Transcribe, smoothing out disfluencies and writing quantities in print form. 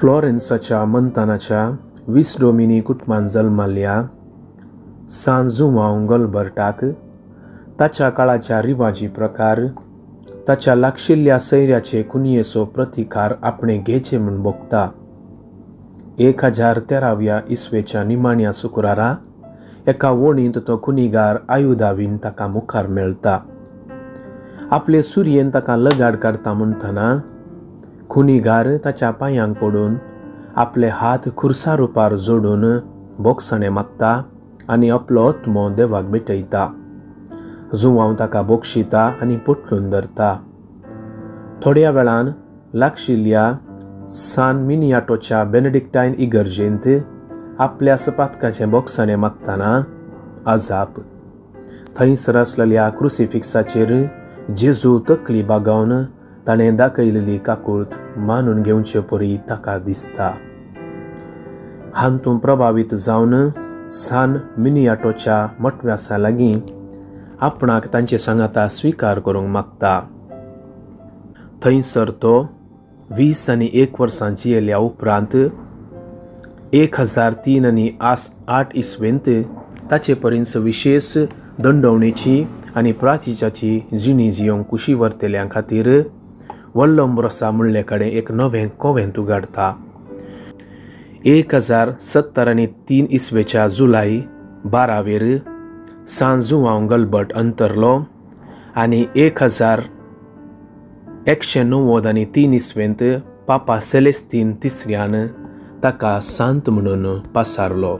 फ्लॉरेन्साच्या मंतानाच्या विसडोमिनी कुटुंबान जल्माल्ल्या सान जुवांव गल्बर्टाक ताच्या काळाच्या रिवाजी प्रकार ताच्या लागशिल्ल्या सैऱ्याचे कुनयेचो प्रतिकार आपणे घेचे म्हूण भोगता. 1013व्या इसवेच्या निमाण्या शुक्रारा एका वणींत तो खुनीगार आयुधावीन ताका मुखार मेळटा. आपले सुरयेन ताका लगाड काडटा म्हणटना खुनीगार ताच्या पांयांक पडून आपले हात खुर्सा रुपार जोडून बोगसणें मागता आनी आपलो आत्मो देवाक भेटयता. जुवांव ताका बोगशिता आनी पोटलून धरता. थोड्या वेळान लागशिल्ल्या सान मिनियाटोच्या बेनेडिक्टायन इगर्जेंत आपल्या सपातकाचें बोगसणें मागतना अजाप थंयसर आसलेल्या क्रुसिफिक्साचेर जेजू तकली बागावन ताणें दाखयलेली काकूळत मानून घेवचे परी ताका दिसता. हातूंत प्रभावीत जावन सान मिनियाटोच्या मटव्यासा लागीं आपणाक तांचे सांगाता स्विकार करूंक मागता. थंयसर तो 20 आनी 1 वर्सां जियेल्या उपरांत 1003 आनी 8 इसवेंत ताचे परींच विशेष दंडवणेची आनी प्राचिच्याची जिणी जियोंक कुशी व्हरतल्यां खातीर वल्लंब्रोसा म्हणले कडेन एक नवें कोवेंत उगाडता. 1070 आनी 3 इसवेच्या जुलय 12वेर सान जुवांव गल्बर्ट अंतरलो आनी 1193 आनी 3 इसवेंत पापा सेलेस्तीन तिसऱ्यान ताका सांत म्हणून पासारलो.